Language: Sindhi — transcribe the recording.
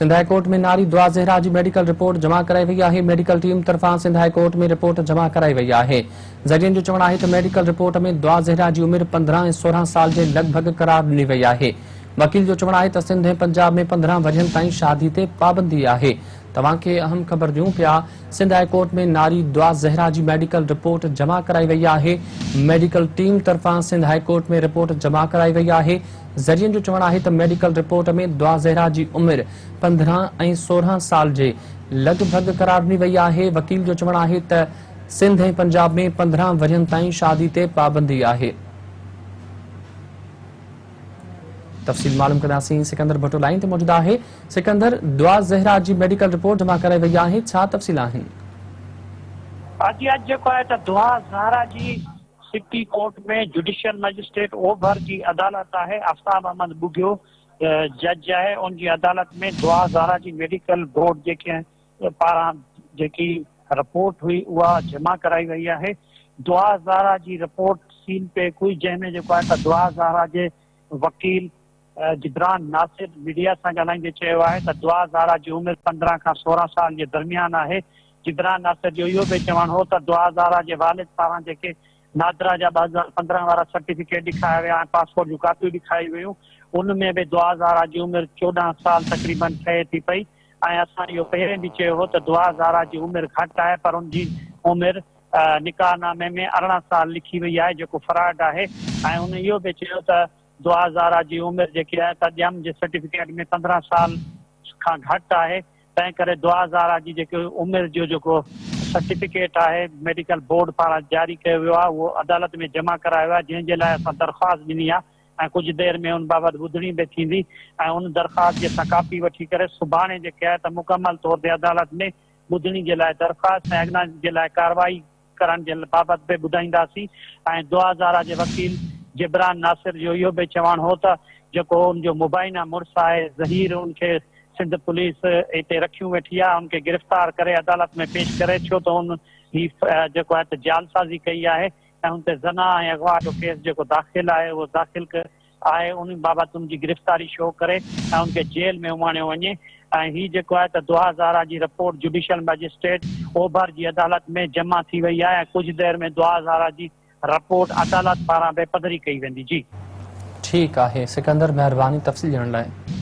سنڌ هاء ڪورٽ ۾ ناري دعا زهرا جي ميڊيڪل رپورٽ جمع ڪرائي وئي آهي، ميڊيڪل ٽيم طرفان سنڌ هاء ڪورٽ ۾ رپورٽ جمع ڪرائي وئي آهي. ذريعن جو چوڻ آهي ته ميڊيڪل رپورٽ ۾ دعا زهرا جي عمر 15 ۽ 16 سال جي لڳ ڀڳ قرار ڏني وئي آهي. وڪيل جو چوڻ آهي ته سنڌ ۽ پنجاب ۾ 15 ورهين تائين شادي تي پابندي آهي. توهان کي اهم خبر ڏيون پيا سنڌ هاء ڪورٽ ۾ ناري دعا زهرا جي ميڊيڪل رپورٽ جمع ڪرائي وئي آهي، ميڊيڪل ٽيم طرفان سنڌ هاء ڪورٽ ۾ رپورٽ جمع ڪرائي وئي آهي، ذريعن جو چوڻ آهي ته ميڊيڪل رپورٽ ۾ دعا زهرا جي عمر 15 ۽ 16 سال جي لڳ ڀڳ قرار ڏني وئي آهي، وڪيل جو چوڻ آهي ته سنڌ ۽ پنجاب ۾ 15 ورهين تائين شادي تي پابندي آهي. تفصيل معلوم ڪنداسين سڪندر ڀٽو لائين تي موجود آهي سڪندر دعا زهرا جي ميڊيڪل رپورٽ جمع ڪرائي وئي آهي ڇا تفصيل آهن؟ جي اڄ جيڪو آهي ته دعا زهرا جي سٽي ڪورٽ ۾ جڊيشل مئجسٽريٽ اوڀر جي عدالت آهي آفتاب احمد ٻگهيو جج آهي ان جي عدالت ۾ دعا زهرا جي ميڊيڪل بورڊ جيڪي پاران جيڪي رپورٽ هئي اها جمع ڪرائي وئي آهي. دعا زهرا جي رپورٽ سيل پيڪ هئي جنهن ۾ جيڪو آهي ته دعا زهرا جي وڪيل جبران ناصر ميڊيا سان ڳالهائيندي چيو آهي ته دعا زهرا جي عمر 15 کان 16 سال جي درميان آهي. جبران ناصر جو اهو به چوڻ هو ته دعا زهرا جي والد پاران جيڪي نادرا جا 2015 وارا سرٽيفڪيٽ ڏيکايا ويا ۽ پاسپورٽ جون ڪاپيون ڏيکاريون ويون ان ۾ به دعا زهرا جي عمر 14 سال تقريبن ٺهي ٿي پئي ۽ اسان اهو پهرين به چيو هو ته دعا زهرا جي عمر گهٽ آهي پر ان جي عمر نڪاح نامي ۾ 18 سال لکي وئي آهي جيڪو فراڊ آهي ۽ هن اهو به چيو ته دعا زهرا جي عمر جيڪي آهي ته ڄم جي سرٽيفڪيٽ ۾ 15 سال کان گهٽ آهي تنهن ڪري دعا زهرا جي جيڪي عمر جو جيڪو سرٽيفڪيٽ آهي ميڊيڪل بورڊ پاران جاري ڪيو ويو آهي اهو عدالت ۾ جمع ڪرايو آهي جنهن جي لاء اسان درخواست ڏني آهي ۽ ڪجهه دير ۾ ان بابت ٻڌڻي به ٿيندي ۽ ان درخواست جي اسان ڪاپي وٺي ڪري سڀاڻي جيڪي آهي ته مڪمل طور تي عدالت ۾ ٻڌڻي جي لاء درخواست ۽ اڳنا جي لاء ڪارروائي ڪرڻ جي بابت به ٻڌائينداسين ۽ دعا زهرا جي وڪيل جبران ناصر جو اهو به چوڻ هو ته جيڪو ان جو مبينا مڙس آهي ظهير ان کي سنڌ پوليس اتي رکيون ويٺي آهي ان کي گرفتار ڪري عدالت ۾ پيش ڪري ڇو ته ان هي جيڪو آهي ته جعلسازي ڪئي آهي ۽ ان تي زنا ۽ اغوا جو ڪيس جيڪو داخل آهي اهو داخل آهي ان بابت ان جي گرفتاري شو ڪري ۽ ان کي جيل ۾ اماڻيو وڃي ۽ هي جيڪو آهي ته دعا زهرا جي رپورٽ جڊيشل مئجسٽريٽ اوڀر جي عدالت ۾ جمع ٿي وئي آهي ۽ ڪجهه دير ۾ دعا زهرا جي رپورٽ عدالت پاران به پڌري ڪئي ويندي جي. ٺيڪ آهي سڪندر مهرباني تفصيل ڏيڻ لاء.